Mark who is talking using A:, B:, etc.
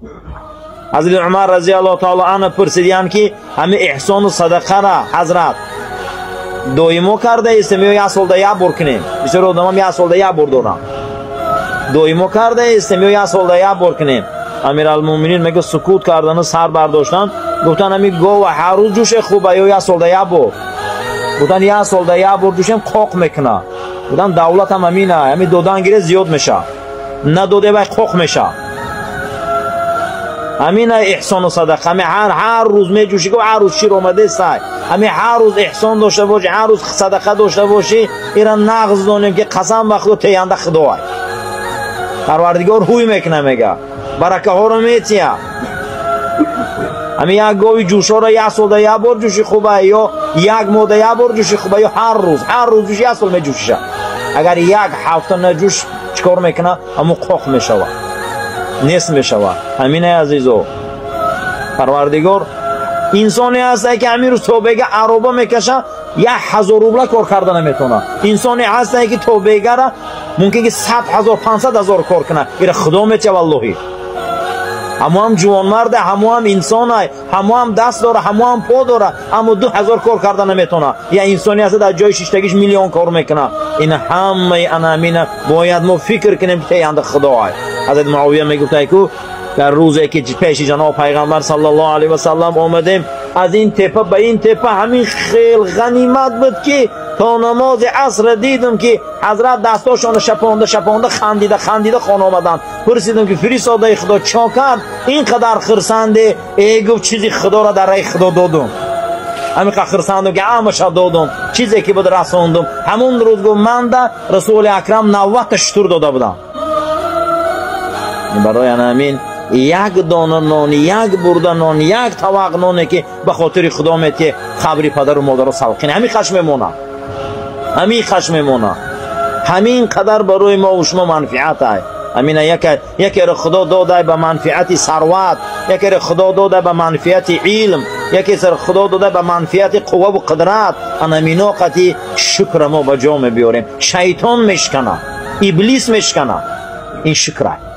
A: Ҳазрати Умар разияллоҳу таоло анҳу пурсидиянд, ки ҳамин эҳсону садақара, ҳазрат, доимо кардаистем ё як солда як бор кунем? Бисёр одамам як солда як бор дорам. Доимо кардаистем ё як солда як бор кунем? Амиралмӯъминин мега сукут кардану сар бардоштанд, гуфтанд: ҳамин гова ҳар рӯз ҷӯше хуба ё як солда як бор? Гуфтанд: як солда як бор ҷӯшем, қоқ мекуна. Гуфтанд: давлатам ҳамина, ҳамин додан гире, зиёд меша, надоде, вай қоқ меша. Ҳамина эҳсону садақа. Ҳами ҳар рӯз меҷӯшӣ, ҳар рӯз шир омадестай. Ҳами ҳар рӯз эҳсон дошта бошӣ, ҳар рӯз садақа дошта бошӣ, ира нағз донем, ки қасам ба Худо, теянда Худоай, Парвардигор ҳуй мекуна, мега, баракаҳоро метия. Ҳами як гови ҷӯшоро як солда як бор ҷӯши хуба ё як моҳда як бор ҷӯши хуба ё ҳар рӯз? Ҳар рӯз ҷӯши, як сол меҷӯшиша. Агар як ҳафта наҷӯш, чӣ кор мекуна? Ҳамун қоқ мешава, нест мешава. Ҳаминай, азизо, Парвардигор инсоне ҳасте, ки ҳамин рӯз тобега ароба мекаша, 1000 рубла кор карда наметавонад. Инсоне ҳасте, ки тобегара мумкин ки 100 000, 500 000 кор кунад. Ира Худо метия, валлоҳи. Ҳамоам ҷувонмарде, ҳамоам инсонай, ҳамоам даст дора, ҳамоам по дора, аммо 2000 кор карда наметавонад. Я инсоне ҳаста, дар ҷои шиштагиш миллион кор мекунад. Ин ҳамаи ана бояд мо фикр кунем, ки теянда Худоай. Ҳазрат Муовия мегуфтай ку: дар рӯзе ки пеши ҷаноб пайғамбар саллаллоҳу алайҳи васаллам омадем, аз ин тепа ба ин тепа ҳамин хел ғанимат буд, ки то намози асра дидам, ки ҳазрат дастошонро шапонда шапонда, хандида хандида хона омаданд. Пурсидам, ки фиристодаи Худо, чо кард ин қадар хирсанде? Э, гуфт, чизи Худоро дар раи Худо додум, ҳамин қадр хирсандум, ки ҳамаша додум, чизе ки буд, расондум. Ҳамун рӯз, гуфт, манда Расули Акрам 90-та шутур дода будам. Барои ана ҳамин як дона нон, як бурда нон, як тавақ ноне, ки ба хотири Худо метие, қабри падару модаро салқин, ҳамин қаш мемонад, ҳамин қаш мемонад. Ҳамин қадар барои мо шумо манфиат ай. Ҳамина якеро Худо додай ба манфиати сарват, якеро Худо додай ба манфиати илм, якеро Худо додай ба манфиати қувваву қудрат. Анамино қати шукра мо ба ҷо мебиёрем, шайтон мешкана, иблис мешкана. Ин шукрай.